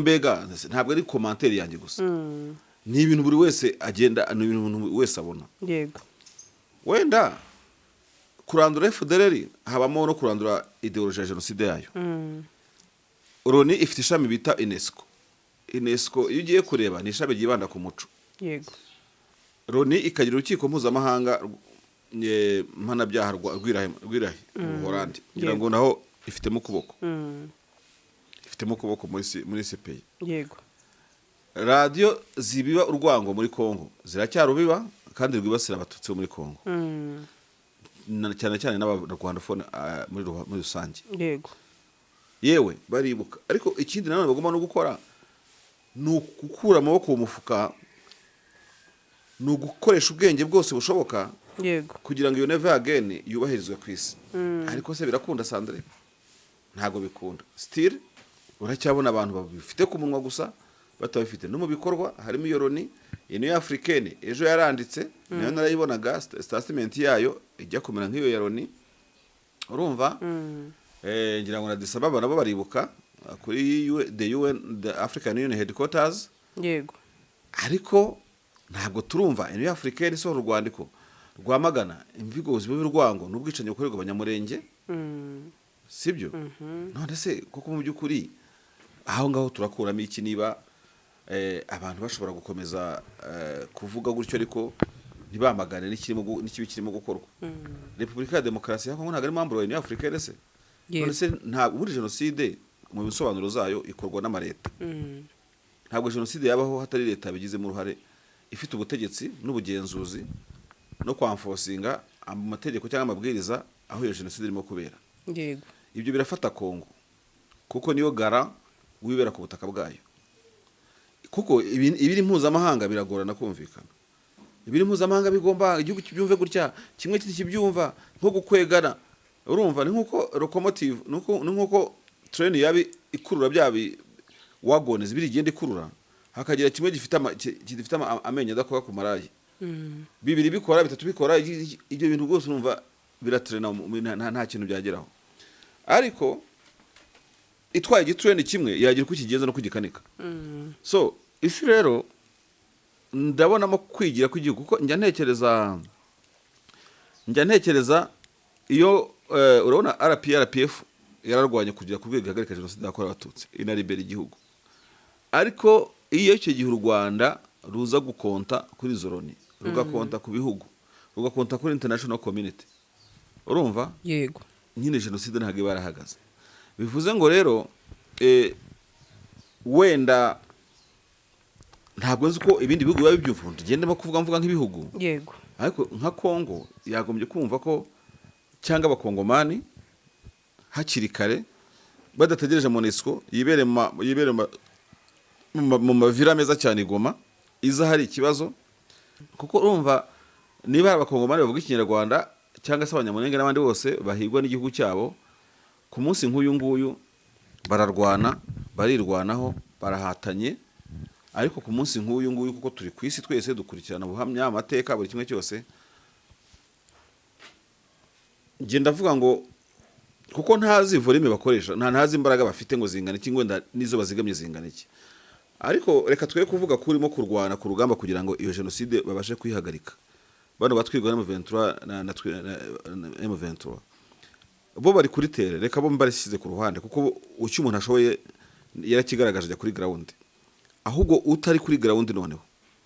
Mbega ntabwo ari commentaire yanjye gusa, ni ibintu buri wese agenda, ni ibintu umuntu wese abona. Wenda kurandura FDLR habamo no kurandura idéologie ya jenoside yayo. Loni ifite ishami bita UNESCO. UNESCO, iyo ugiye kureba, ni ishami ryibanda ku muco. Loni ikagira urukiko mpuzamahanga mpanabyaha rw'i La Haye mu Buholandi, ngira ngo naho ifitemo ukuboko, ifitemo ukuboko muri CPI. Radiyo zibiba urwango muri Kongo ziracyarubiba kandi rwibasira Abatutsi bo muri Kongo, cyane cyane n'Abarwandophone muri rusange. Yewe, baribuka, ariko ikindi nanone bagomba no gukora ni ugukura amaboko mu mufuka, ni ugukoresha ubwenge bwose bushoboka kugira ngo iyo never again yubahirizwe ku isi. Ariko se birakunda, Sandre? Ntabwo bikunda. Still uracyabona abantu babifite ku munwa gusa, batabifite no mu bikorwa. Harimo iyo Loni, Union Africaine ejo yaranditse, nayo narayibonaga, statement yayo ijya kumera nk'iyo ya Loni, urumva? Ngira ngo na Addis Ababa nabo baribuka, kuri the UN, the African Union headquarters. Ariko ntabwo turumva Union Africaine isohora urwandiko rwamagana imvugo zibiba urwango n'ubwicanyi bukorerwa Abanyamurenge. Sibyo? None se koko mu by'ukuri aho ngaho turakuramo iki, niba abantu bashobora gukomeza kuvuga gutyo ariko ntibamagane n'ikibi kirimo gukorwa? Repubulika ya Demokarasi ya Kongo ntabwo ari membre wa Union Africaine se? None se ntabwo muri jenoside, mu bisobanuro zayo, ikorwa n'amaleta? Ntabwo jenoside yabaho hatari leta yabigizemo uruhare, ifite ubutegetsi n'ubugenzuzi no kwenforcinga amategeko cyangwa amabwiriza aho iyo jenoside irimo kubera. Ibyo birafata Kongo kuko niyo garant wibera ku butaka bwayo, kuko ibiri mpuzamahanga biragorana kumvikana. Ibiri mpuzamahanga bigomba igihugu kibyumve gutya, kimwe kibyumva nko gukwegana. Urumva, ni nkuko locomotive, ni nkuko train yaba ikurura bya wagons zibiri igenda ikurura, hakagira kimwe gifite gifite amenyo adakoga ku marayi, bibiri bikora, bitatu bikora. Ibyo bintu rwose urumva biratrena, nta kintu byageraho. Ariko itwaye igitureni kimwe yagira uko ikigenza no kugikanika. So isi rero ndabonamo kwigira kw'igihugu, kuko njya ntekereza iyo urabona RPF yararwanye kugera ku rwego ihagarika jenoside yakorewe Abatutsi, inaribera igihugu. Ariko iyo icyo gihe u Rwanda ruza gukonta kuri izo Loni, rugakonta ku bihugu, rugakonta kuri international community, urumva, nyine jenoside ntabwo iba yarahagaze. Bivuze ngo rero wenda ntabwo nzi ko ibindi bihugu biba bibyumva, tugendemo kuvuga, mvuga nk'ibihugu, ariko nka Kongo yagombye kumva ko, cyangwa Abakongomani hakiri kare, badategereje MONUSCO yibere mu mavira meza cyane i Goma, iza hari ikibazo. Kuko urumva, niba hari Abakongomani bavuga Ikinyarwanda cyangwa se Abanyamulenge n'abandi bose bahigwa n'igihugu cyabo, ku munsi nk'uyu nguyu bararwana, barirwanaho, barahatanye. Ariko ku munsi nk'uyu nguyu, kuko turi ku isi twese dukurikirana ubuhamya, amateka, buri kimwe cyose, njye ndavuga ngo kuko ntazi volume bakoresha, ntazi imbaraga bafite ngo zingana iki, ngo wenda n'izo bazigamye zingana iki, ariko reka twe kuvuga ko urimo kurwana ku rugamba kugira ngo iyo jenoside babashe kuyihagarika. Bano batwirwa na M23 na M23 bo bari kuri terrain, reka bo mbarishyize ku ruhande, kuko icyo umuntu ashoboye yarakigaragaje, ajya kuri ground. Ahubwo utari kuri ground noneho,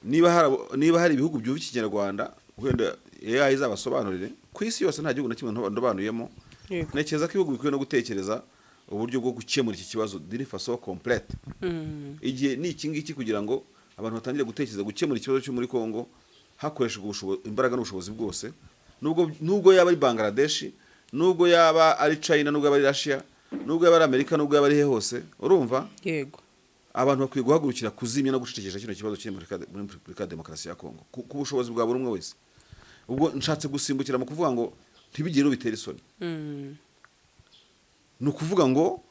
niba hari ibihugu byumva Ikinyarwanda, wenda AI izabasobanurire, ku isi yose nta gihugu na kimwe ndobanuyemo. Ntekereza ko ibihugu bikwiye no gutekereza uburyo bwo gukemura iki kibazo d'une façon complète. Igihe ni iki ngiki kugira ngo abantu batangire gutekereza gukemura ikibazo cyo muri Kongo hakoreshejwe imbaraga n'ubushobozi bwose, nubwo yaba ari Bangladesh, nubwo yaba ari China, nubwo yaba ari Russia, nubwo yaba ari Amerika, nubwo yaba ari he hose, urumva? Abantu bakwiye guhagurukira kuzimya no gucecekesha kino kibazo kiri muri Repubulika ya Demokarasi ya Kongo ku bushobozi bwa buri umwe wese. Ubwo nshatse gusimbukira mu kuvuga ngo ntibigire bitera isoni. Ni ukuvuga ngo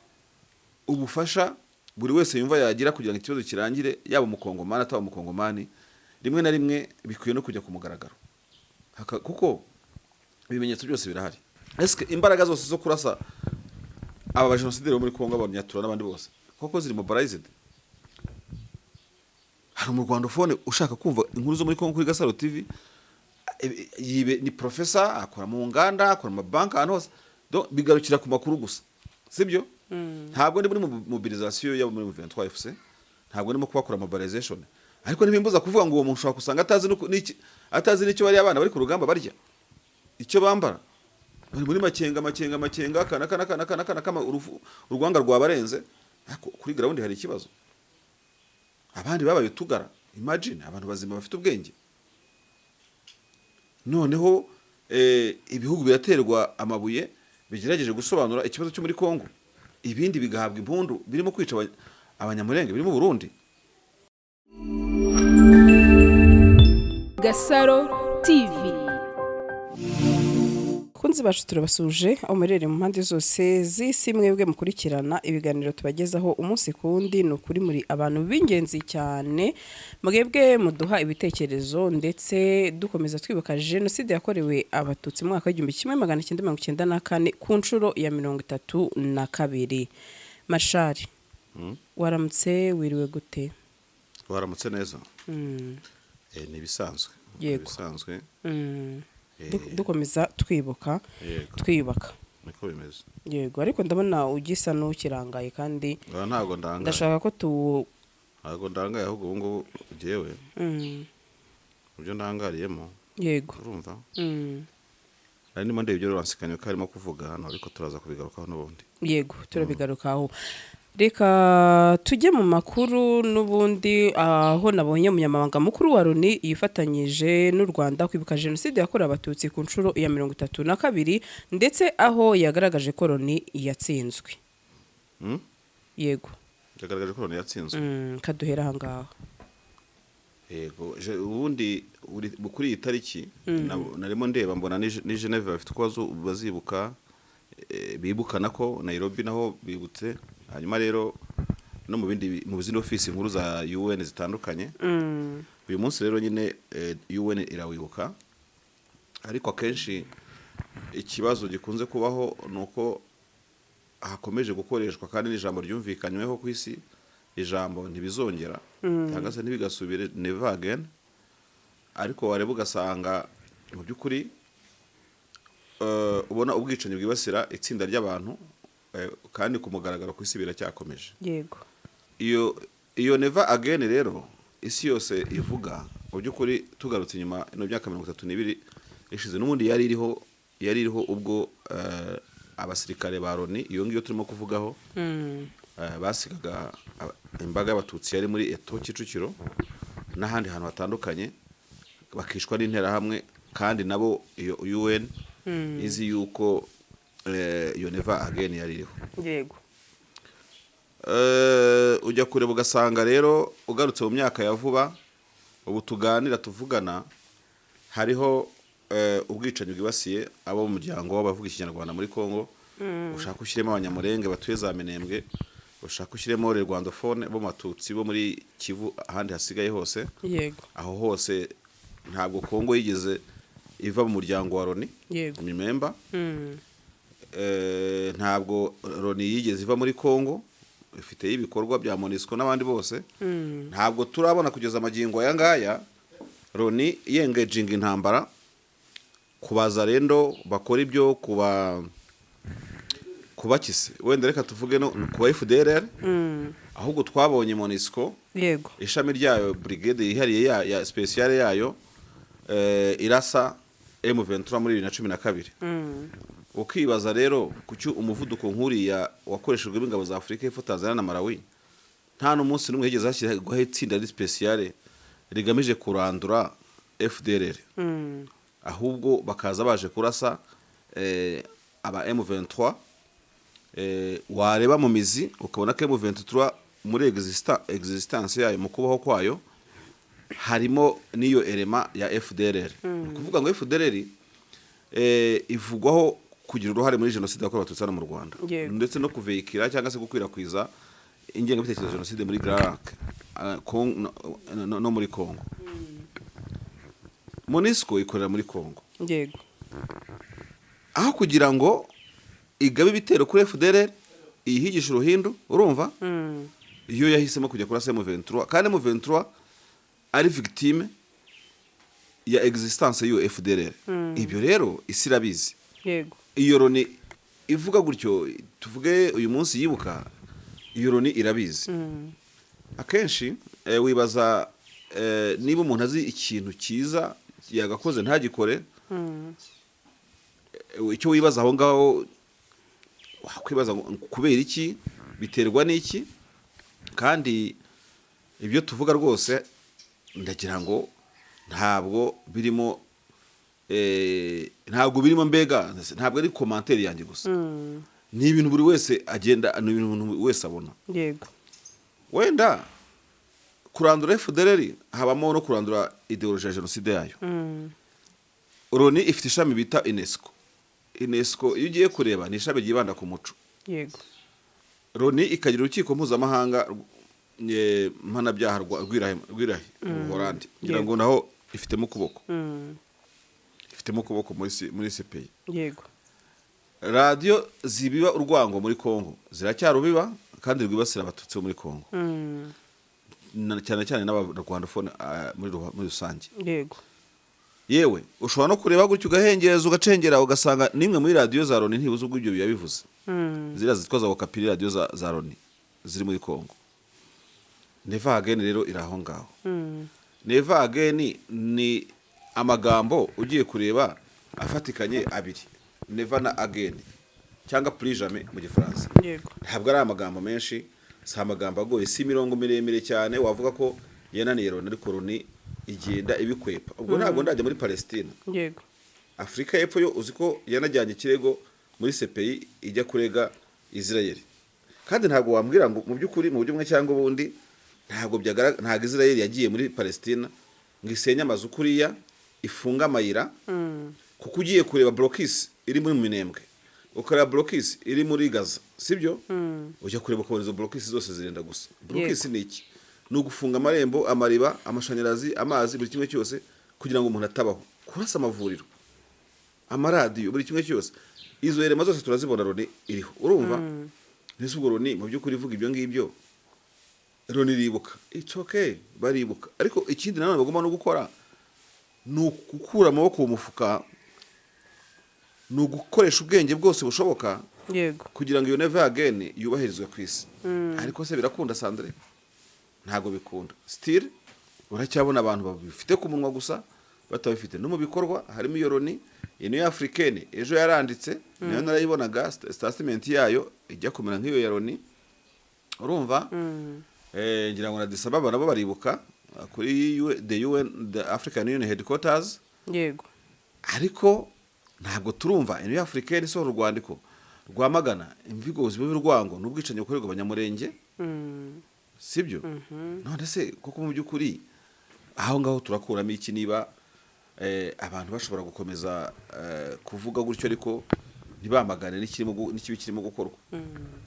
ubufasha buri wese yumva yagira kugira ngo ikibazo kirangire, yaba Umukongomani, ataba Umukongomani, rimwe na rimwe bikwiye no kujya ku mugaragaro. Kuko ibimenyetso byose birahari. Ese imbaraga zose zo kurasa aba bajenosideri bo muri Kongo, Abanyatura n'abandi bose, koko ziri mobilized? Hari umurwandophone ushaka kumva inkuru zo muri Kongo kuri Gasaro TV, yibe ni professor, akora mu nganda, akora mu mabanki, ahantu hose. Donc, bigarukira ku makuru gusa, sibyo? Ntabwo ndi muri mobilisation yabo muri 23 FC, ntabwo ndimo kubakora mobilization, ariko ntibimbuza kuvuga ngo uwo muntu ushobora gusanga atazi atazi n'icyo bariya abana bari ku rugamba barya, icyo bambara. Bari muri makenga, makenga, makenga, kana kana kana kana kana kama urwanga rwabarenze. Ariko kuri ground hari ikibazo, abandi babaye utugara. Imagine abantu bazima bafite ubwenge. Noneho ibihugu biraterwa amabuye bigerageje gusobanura ikibazo cyo muri Kongo, ibindi bigahabwa impundu birimo kwica Abanyamurenge, birimo Burundi. Gasaro TV. Bakunzi bacu, turabasuje aho muherereye mu mpande zose z'isi. Mwebwe mukurikirana ibiganiro tubagezaho umunsi ku wundi, ni ukuri muri abantu b'ingenzi cyane. Mwebwe muduha ibitekerezo, ndetse dukomeza twibuka Jenoside yakorewe Abatutsi mu mwaka w'1994 ku nshuro ya 32. Mashari, waramutse, wiriwe gute? Waramutse neza. Ni ibisanzwe. Ibisanzwe. Dukomeza twibuka, twiyubaka. Niko bimeze. Yego, ariko ndabona ugisa n'ukirangaye kandi Oya, ntabwo ndangaye. ndashaka ko tu Ntabwo ndangaye, ahubwo ubu ngubu jyewe mu byo ndangariyemo, urumva, nari ndimo ndeba ibyo Laurence Kanyuka arimo kuvuga hano, ariko turaza kubigarukaho n'ubundi. Yego, turabigarukaho. Reka tujye mu makuru n'ubundi, aho nabonye umunyamabanga mukuru wa Loni yifatanyije n'u Rwanda kwibuka Jenoside yakorewe Abatutsi ku nshuro ya 32, ndetse aho yagaragaje ko Loni yatsinzwe. Yego. Yagaragaje ko Loni yatsinzwe. Kaduhera aha ngaha. Yego, ubundi kuri iyi tariki narimo ndeba mbona ni Geneve bafite uko bazibuka, bibukana ko Nairobi naho bibutse. Hanyuma rero no mu bindi, mu zindi ofisi nkuru za UN zitandukanye. Uyu munsi rero nyine UN irawibuka, ariko akenshi ikibazo gikunze kubaho ni uko hakomeje gukoreshwa, kandi n'ijambo ryumvikanyweho ku isi, ijambo "ntibizongera" cyangwa se "ntibigasubire", "never again". Ariko wareba ugasanga mu by'ukuri ubona ubwicanyi bwibasira itsinda ry'abantu, kandi ku mugaragaro ku isi biracyakomeje. Iyo "never again" rero isi yose ivuga, mu by'ukuri tugarutse inyuma ino myaka 32 ishize, n'ubundi yari iriho, yari iriho ubwo abasirikare ba Loni, iyo ngiyo turimo kuvugaho, basigaga imbaga y'Abatutsi yari muri Eto Kicukiro n'ahandi hantu hatandukanye, bakishwa n'Interahamwe, kandi nabo iyo UN izi yuko iyo "never again" yari iriho. Ujya kureba ugasanga rero ugarutse mu myaka ya vuba, ubu tuganira tuvugana, hariho ubwicanyi bwibasiye abo mu muryango w'abavuga Ikinyarwanda muri Congo. Ushaka ushyiremo Abanyamurenge batuye za Minembwe, ushaka ushyiremo Rwandophone bo mu Batutsi bo muri Kivu, ahandi hasigaye hose. Aho hose ntabwo Congo yigeze iva mu muryango wa Loni, ni member. Ntabwo Loni yigeze iva muri Congo, ifite ibikorwa bya MONUSCO n'abandi bose. Ntabwo turabona kugeza amagingo aya ngaya Loni yengeginga intambara ku Bazarendo bakora ibyo, kuba kubakise, wenda reka tuvuge no ku ba FDLR. Ahubwo twabonye MONUSCO, ishami ryayo, brigade yihariye ya spéciale yayo, irasa M23 muri 2012. Ukibaza rero kuki umuvuduko nk'uriya wakoreshejwe n'ingabo za Afurika y'Epfo, Tanzania na Malawi, nta n'umunsi n'umwe higeze hashyirwaho itsinda ari spéciale rigamije kurandura FDLR, ahubwo bakaza baje kurasa aba M23. Wareba mu mizi ukabona ko M23 muri existence yayo, mu kubaho kwayo, harimo n'iyo élément ya FDLR. Ni ukuvuga ngo FDLR ivugwaho kugira uruhare muri Jenoside yakorewe Abatutsi hano mu Rwanda, ndetse no kuvehikira cyangwa se gukwirakwiza ingengabitekerezo ya jenoside muri Grand Lac, no muri Congo. MONUSCO ikorera muri Congo. Aho kugira ngo igabe ibitero kuri FDLR iyihigisha uruhindu, urumva, iyo yahisemo kujya kurasa M23, kandi M23 Ari victime ya existence y'iyo FDLR. Ibyo rero isi irabizi. Iyo Loni ivuga gutyo, tuvuge uyu munsi yibuka, iyo Loni irabizi. Akenshi wibaza niba umuntu azi ikintu cyiza yagakoze ntagikore. Icyo wibaza aho ngaho, wakwibaza ngo kubera iki, biterwa n'iki? Kandi ibyo tuvuga rwose, ndagira ngo ntabwo birimo, mbega ntabwo ari commentaire yanjye gusa, ni ibintu buri wese agenda, ni ibintu umuntu wese abona. Wenda kurandura FDLR habamo no kurandura idéologie ya jenoside yayo. Loni ifite ishami bita UNESCO. UNESCO, iyo ugiye kureba, ni ishami ryibanda ku muco. Loni ikagira urukiko mpuzamahanga mpanabyaha rw'i La Haye mu Buholandi, ngira ngo naho ifitemo ukuboko, ifitemo ukuboko muri CPI. Radiyo zibiba urwango muri Kongo ziracyarubiba kandi rwibasira Abatutsi bo muri Kongo, cyane cyane n'Abarwandafone muri rusange. Yewe, ushobora no kureba gutyo ugahengereza, ugacengera, ugasanga n'imwe muri radiyo za Loni ntibuze ubwo ibyo biba bivuze. Ziriya zitwa za Okapi, radiyo za Loni ziri muri Kongo. Never again rero iri aho ngaho. Never again ni amagambo ugiye kureba afatikanye abiri, never na again, cyangwa plus jamais mu Gifaransa. Ntabwo ari amagambo menshi, si amagambo agoye, si imirongo miremire cyane wavuga ko yananiye Loni, ariko Loni igenda ibikwepa. Ubwo ntabwo ndajya muri Palestina. Afurika y'Epfo yo uzi ko yanajyanye ikirego muri CPI, ijya kurega Israel, kandi ntabwo wambwira ngo mu by'ukuri, mu buryo bumwe cyangwa ubundi, ntabwo byagaragara, ntabwo Israel yagiye muri Palestina ngo isenye amazu kuriya, ifunge amayira, kuko ugiye kureba blocus iri muri Minembwe, ukareba blocus iri muri Gaza, sibyo? Ujya kureba ukabona izo blocus zose zirenda gusa. Blocus ni iki? Ni ugufunga amarembo, amariba, amashanyarazi, amazi, buri kimwe cyose kugira ngo umuntu atabaho, kurasa amavuriro, amaradiyo, buri kimwe cyose. Izo éléments zose turazibona, Loni iriho. Urumva mbese ubwo Loni mu by'ukuri ivuga ibyo ngibyo, Loni iribuka, it's okay, baribuka. Ariko ikindi nanone bagomba no gukora ni ugukura amaboko mu mufuka, ni ugukoresha ubwenge bwose bushoboka kugira ngo iyo never again yubahirizwe ku isi. Ariko se birakunda, Sandre? Ntabwo bikunda. Still uracyabona abantu babifite ku munwa gusa, batabifite no mu bikorwa. Harimo iyo Loni, Union Africaine ejo yaranditse, nayo narayibonaga, statement yayo ijya kumera nk'iyo ya Loni. Urumva, ngira ngo na Addis Ababa nabo baribuka, kuri the UN, the African Union headquarters. Ariko ntabwo turumva Union Africaine isohora urwandiko rwamagana imvugo zibiba urwango n'ubwicanyi bukorerwa Abanyamurenge. Sibyo? None se koko mu by'ukuri aho ngaho turakuramo iki, niba abantu bashobora gukomeza kuvuga gutyo ariko ntibamagane n'ikibi kirimo gukorwa?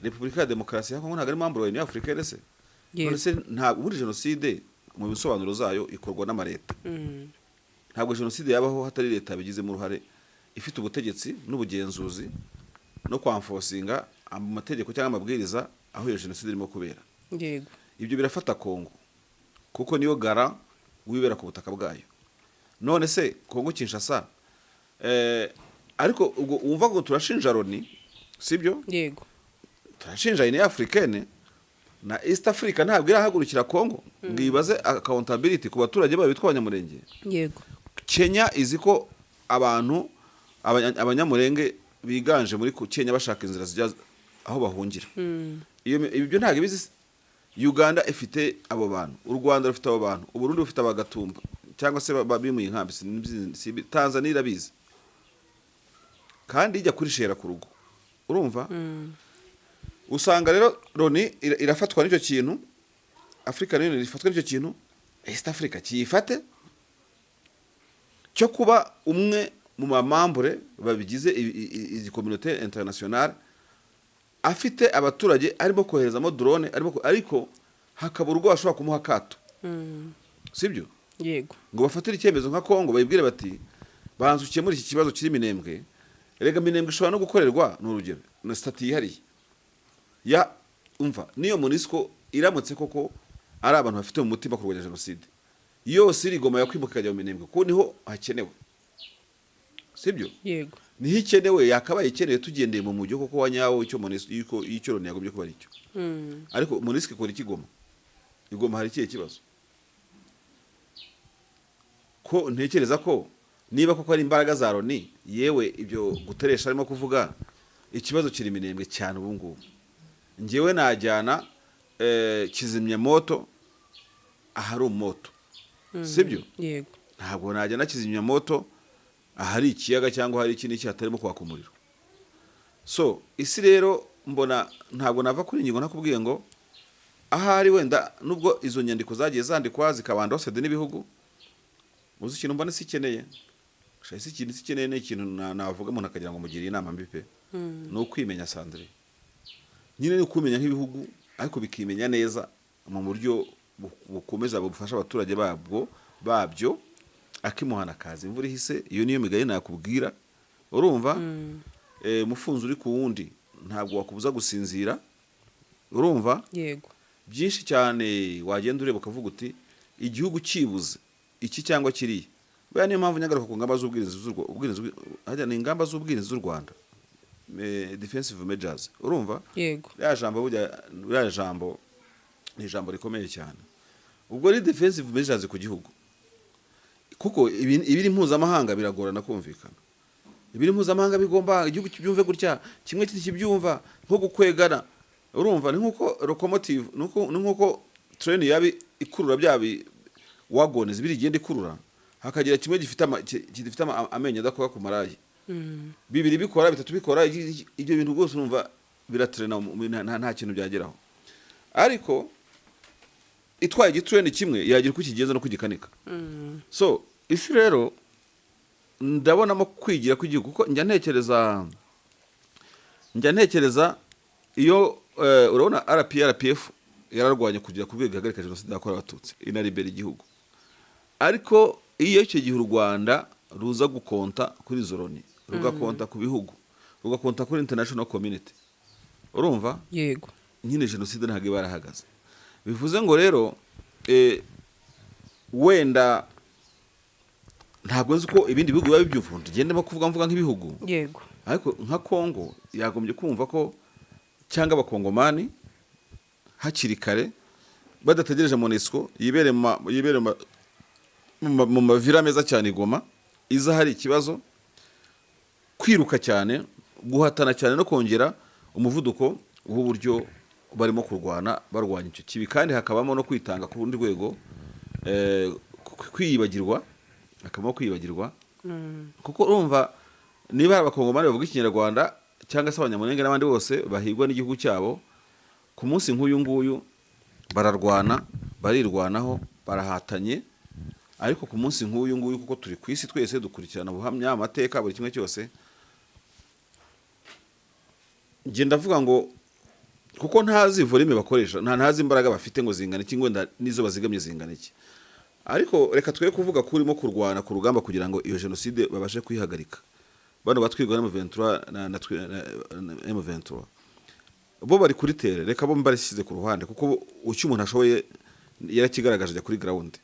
Repubulika ya Demokarasi ya Kongo ntabwo ari membre wa Union Africaine se? None se ntabwo muri jenoside, mu bisobanuro zayo, ikorwa n'amareta? Ntabwo jenoside yabaho hatari leta yabigizemo uruhare, ifite ubutegetsi n'ubugenzuzi no kwenforcinga amategeko cyangwa amabwiriza aho iyo jenoside irimo kubera. Ibyo birafata Kongo kuko niyo gara wibera ku butaka bwayo. None se Kongo Kinshasa, ariko ubwo wumva ngo turashinja Loni, sibyo? Yego. Turashinja Union Africaine na East Africa, ntabwo irahagurukira Kongo ngo ibaze accountability ku baturage bayo bitwa Abanyamurenge. Kenya izi ko abantu Abanyamurenge biganje muri Kenya, bashaka inzira zijya aho bahungira. Ibyo ntabwo ibizi se? Uganda ifite abo bantu, u Rwanda rufite abo bantu, Uburundi bufite Abagatumba cyangwa se bimuye inkambi, Tanzania irabizi kandi ijya kurishera ku rugo. Urumva, usanga rero Loni irafatwa n'icyo kintu, African Union ifatwa n'icyo kintu, East Africa kiyifate cyo kuba umwe mu mamembres babigize izi communauté internationale, afite abaturage arimo koherezamo drone, arimo ariko hakabura ubwo bashobora kumuha akato, sibyo? Yego. Ngo bafatire icyemezo nka Kongo, bayibwire bati: "Banza ukemure iki kibazo kiri Minembwe." Erega Minembwe ishobora no gukorerwa, ni urugero, na statut yihariye ya, umva, niyo MONUSCO iramutse koko ari abantu bafite mu mutima kurwanya jenoside. Yose iri Goma yakwimuka ikajya mu Minembwe, kuko niho hakenewe, sibyo? Yego. Niho ikenewe, yakabaye ikenewe tugendeye mu mujyo koko wa nyawo, icyo MONUSCO, icyo Loni yagombye kuba ari cyo. Ariko MONUSCO ikora iki Goma? Igoma hari ikihe kibazo? Ko ntekereza ko niba koko ari imbaraga za Loni, yewe ibyo guteresha arimo kuvuga, ikibazo kiri Minembwe cyane ubu ngubu. Njyewe najyana kizimyamoto ahari umoto, sibyo? Yego. Ntabwo najyana kizimyamoto ahari ikiyaga cyangwa hari iki n'iki hatarimo kwaka umuriro. So isi rero mbona ntabwo nava kuri iyi ngingo nakubwiye ngo ahari wenda nubwo izo nyandiko zagiye zandikwa zikaba endorsed n'ibihugu. Uzi ikintu mbona isi ikeneye? Sha, isi ikintu isi ikeneye ni ikintu navuga umuntu akagira ngo mugiriye inama mbi pe. Ni ukwimenya, Sandrine. Nyine ni ukumenya nk'ibihugu, ariko bikimenya neza mu buryo bukomeza bufasha abaturage babwo babyo. Akimuhana kaza imvura ihise, iyo niyo migani nakubwira, urumva? Umufunzo uri ku wundi ntabwo wakubuza gusinzira, urumva? Yego. Byinshi cyane wagenda ureba ukavuga uti igihugu cyibuze iki cyangwa kiriya. Buriya niyo mpamvu nyagaruka ku ngamba z'ubwirinzi ubwirinzi harya ni ingamba z'ubwirinzi z'u Rwanda, defensive measures, urumva? Yego. Ririya jambo, burya ririya jambo ni ijambo rikomeye cyane. Ubwo ari defensive measures ku gihugu, kuko ibiri mpuzamahanga biragorana kumvikana. Ibiri mpuzamahanga bigomba igihugu kibyumve gutya, kimwe kibyumva nko gukwegana, urumva? Ni nkuko locomotive, ni nkuko train yabi ikurura bya wagons zibiri igenda ikurura, hakagira kimwe gifite gifite amenyo adakora ku marayi, bibiri bikora, bitatu bikora. Ibyo bintu rwose urumva biratrena, nta kintu byageraho. Ariko itwaye igitureni kimwe yagira uko ikigenza no kugikanika. So isi rero ndabonamo kwigira kw'igihugu, kuko njya ntekereza iyo urabona RPF yararwanye kugera ku rwego ihagarika jenoside yakorewe Abatutsi, inaribera igihugu. Ariko iyo icyo gihe u Rwanda ruza gukonta kuri izo Loni, rugakonta ku bihugu, rugakonta kuri international community, urumva? Yego. Nyine jenoside ntabwo iba yarahagaze. Bivuze ngo rero wenda ntabwo nzi ko ibindi bihugu biba bibyumva, tugendemo kuvuga mvuga nk'ibihugu. Ariko nka Kongo yagombye kumva ko, cyangwa Abakongomani hakiri kare, badategereje MONUSCO yibere mu mavira meza cyane i Goma, iza hari ikibazo, kwiruka cyane, guhatana cyane no kongera umuvuduko w'uburyo barimo kurwana, barwanya icyo kibi, kandi hakabamo no kwitanga ku rundi rwego, kwiyibagirwa, hakabamo kwiyibagirwa. Kuko urumva niba hari Abakongomani bavuga Ikinyarwanda cyangwa se Abanyamulenge n'abandi bose bahigwa n'igihugu cyabo, ku munsi nk'uyu nguyu bararwana, barirwanaho, barahatanye. Ariko ku munsi nk'uyu nguyu, kuko turi ku isi twese dukurikirana ubuhamya, amateka, buri kimwe cyose, njye ndavuga ngo kuko ntazi volume bakoresha, ntazi imbaraga bafite ngo zingana iki, ngo wenda n'izo bazigamye zingana iki, ariko reka twe kuvuga ko urimo kurwana ku rugamba kugira ngo iyo jenoside babashe kuyihagarika. Bano batwirwa na M23 na M23 bo bari kuri terrain, reka bo mbarishyize ku ruhande, kuko icyo umuntu ashoboye yarakigaragaje ajya kuri ground.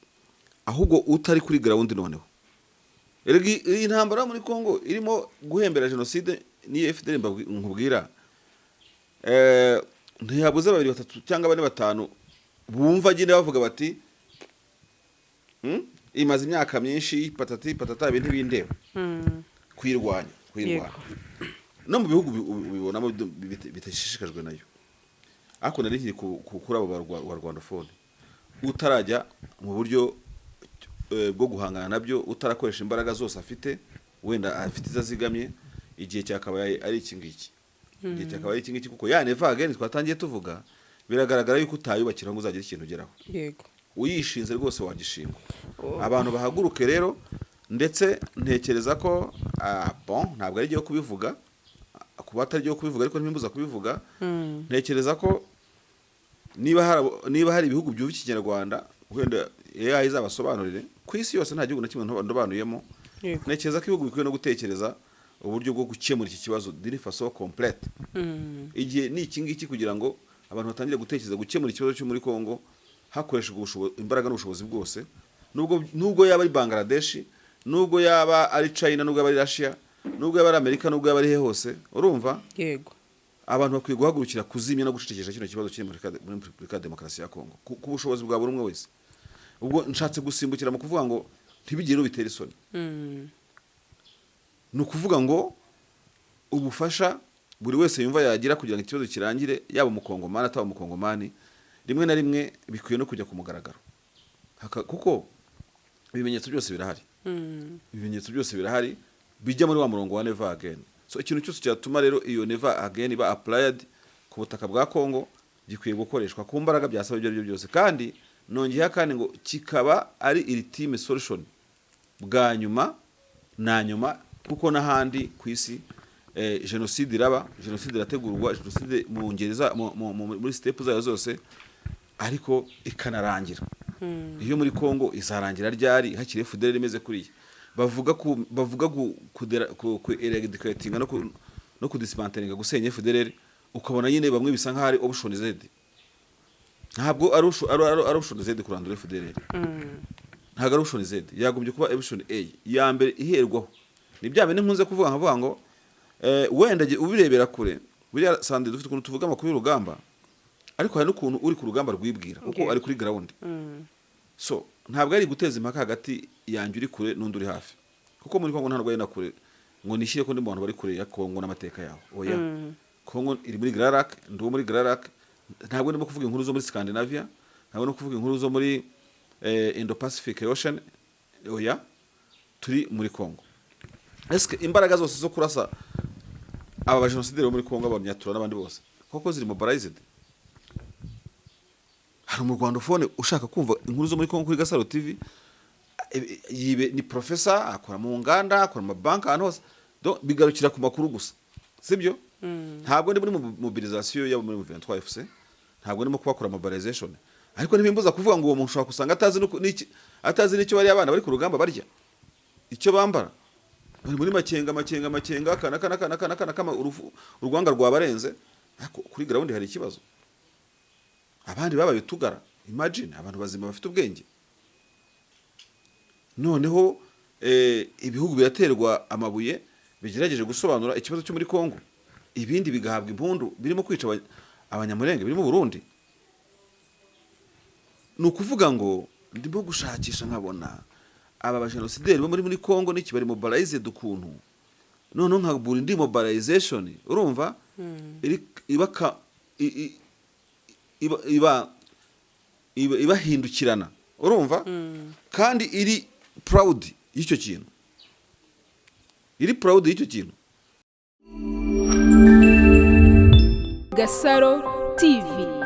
Ahubwo utari kuri ground, noneho erega iyi ntambara yo muri Congo irimo guhembera jenoside n'iyo FDL nkubwira, ntihabuze babiri, batatu cyangwa bane, batanu bumva nyine bavuga bati: Imaze imyaka myinshi, patati patata, ibi ntibindeba." Kuyirwanya no mu bihugu ubibonamo bitashishikajwe nayo. Ariko nari nkiri kuri abo ba rwandophone utarajya mu buryo bwo guhangana nabyo, utarakoresha imbaraga zose afite, wenda afite izo azigamye, igihe cyakabaye ari iki ngiki, igihe cyakabaye ari iki ngiki, kuko ya never again twatangiye tuvuga, biragaragara yuko utayubakira ngo uzagire ikintu ugeraho. Uyishinze rwose wagishingwa. Abantu bahaguruke rero. Ndetse ntekereza ko bon, ntabwo ari igihe kubivuga, kuba atari igihe kubivuga, ariko ntimbuza kubivuga. Ntekereza ko niba hari ibihugu byumva Ikinyarwanda, wenda AI izabasobanurire, ku isi yose nta gihugu na kimwe ndobanuyemo. Ntekereza ko ibihugu bikwiye no gutekereza uburyo bwo gukemura iki kibazo d'une façon complète. Igihe ni iki ngiki kugira ngo abantu batangire gutekereza gukemura ikibazo cyo muri Congo hakoreshejwe imbaraga n'ubushobozi bwose. Nubwo yaba ari Bangladesh, nubwo yaba ari China, nubwo yaba ari Russia, nubwo yaba ari Amerika, nubwo yaba ari he hose, urumva? Yego. Abantu bakwiye guhagurukira kuzimya no gucecekesha kino kibazo kiri muri Repubulika ya Demokarasi ya Kongo ku bushobozi bwa buri umwe wese. Ubwo nshatse gusimbukira mu kuvuga ngo ntibigire bitera isoni. Ni ukuvuga ngo ubufasha buri wese yumva yagira kugira ngo ikibazo kirangire, yaba umukongomani ataba umukongomani, rimwe na rimwe bikwiye no kujya ku mugaragaro. Kuko ibimenyetso byose birahari. Ibimenyetso byose birahari bijya muri wa murongo wa never again. So ikintu cyose cyatuma rero iyo never again iba applied ku butaka bwa Congo gikwiye gukoreshwa ku mbaraga byasaba ibyo ari byo byose. Kandi nongeyeho kandi ngo kikaba ari ultimate solution bwa nyuma na nyuma, kuko n'ahandi ku isi jenoside iraba, jenoside irategurwa, jenoside mu ngeri muri step zayo zose, ariko ikanarangira. Iyo muri Congo izarangira ryari hakiri FDLR imeze kuriya? Bavuga ku kudera ku eradicating no kudismantlinga, gusenya FDLR, ukabona nyine bamwe bisa nkaho ari option Z. Ntabwo ari option Z kurandura FDLR. Ntabwo ari option Z, yagombye kuba option A ya mbere iherwaho. Ni bya bindi nkunze kuvuga, nkavuga ngo wenda ubirebera kure, buriya sande dufite ukuntu tuvuga amakuru y'urugamba, ariko hari n'ukuntu uri ku rugamba rwibwira kuko ari kuri ground. So ntabwo ari guteza impaka hagati yanjye uri kure n'undi uri hafi, kuko muri Kongo ntabwo ari na kure ngo nishyire ko ndi mu bantu bari kure ya Kongo n'amateka yaho. Oya, Kongo iri muri Grands Lacs, ndi uwo muri Grands Lacs. Ntabwo ndimo kuvuga inkuru zo muri Scandinavia, ntabwo ndimo kuvuga inkuru zo muri Indo Pacific Ocean. Oya, turi muri Kongo. Eske imbaraga zose zo kurasa aba bajenosideri bo muri Kongo, abanyatura n'abandi bose, koko ziri mobilized? Hari umurwandophone ushaka kumva inkuru zo muri Kongo kuri Gasaro TV, yibe ni professor, akora mu nganda, akora mu mabanki, ahantu hose. Donc, bigarukira ku makuru gusa, sibyo? Ntabwo ndi muri mobilisation yabo muri 23 FC, ntabwo ndimo kubakora mobilization, ariko ntibimbuza kuvuga ngo uwo muntu ushobora gusanga atazi atazi n'icyo bariya abana bari ku rugamba barya, icyo bambara. Bari muri makenga, makenga, makenga, akana kana kana kana kana kama urwanga rwabarenze. Ariko kuri ground hari ikibazo, abandi babaye utugara. Imagine abantu bazima bafite ubwenge. Noneho ibihugu biraterwa amabuye bigerageje gusobanura ikibazo cyo muri Kongo, ibindi bigahabwa impundu birimo kwica abanyamurenge birimo Burundi. Ni ukuvuga ngo ndimo gushakisha nkabona aba bajenosideri bo muri Kongo n'iki bari mobilized ukuntu, noneho nkabura indi mobilization, urumva, iri ibaka iba ibahindukirana, urumva, kandi iri proud y'icyo kintu, iri proud y'icyo kintu. Gasaro TV.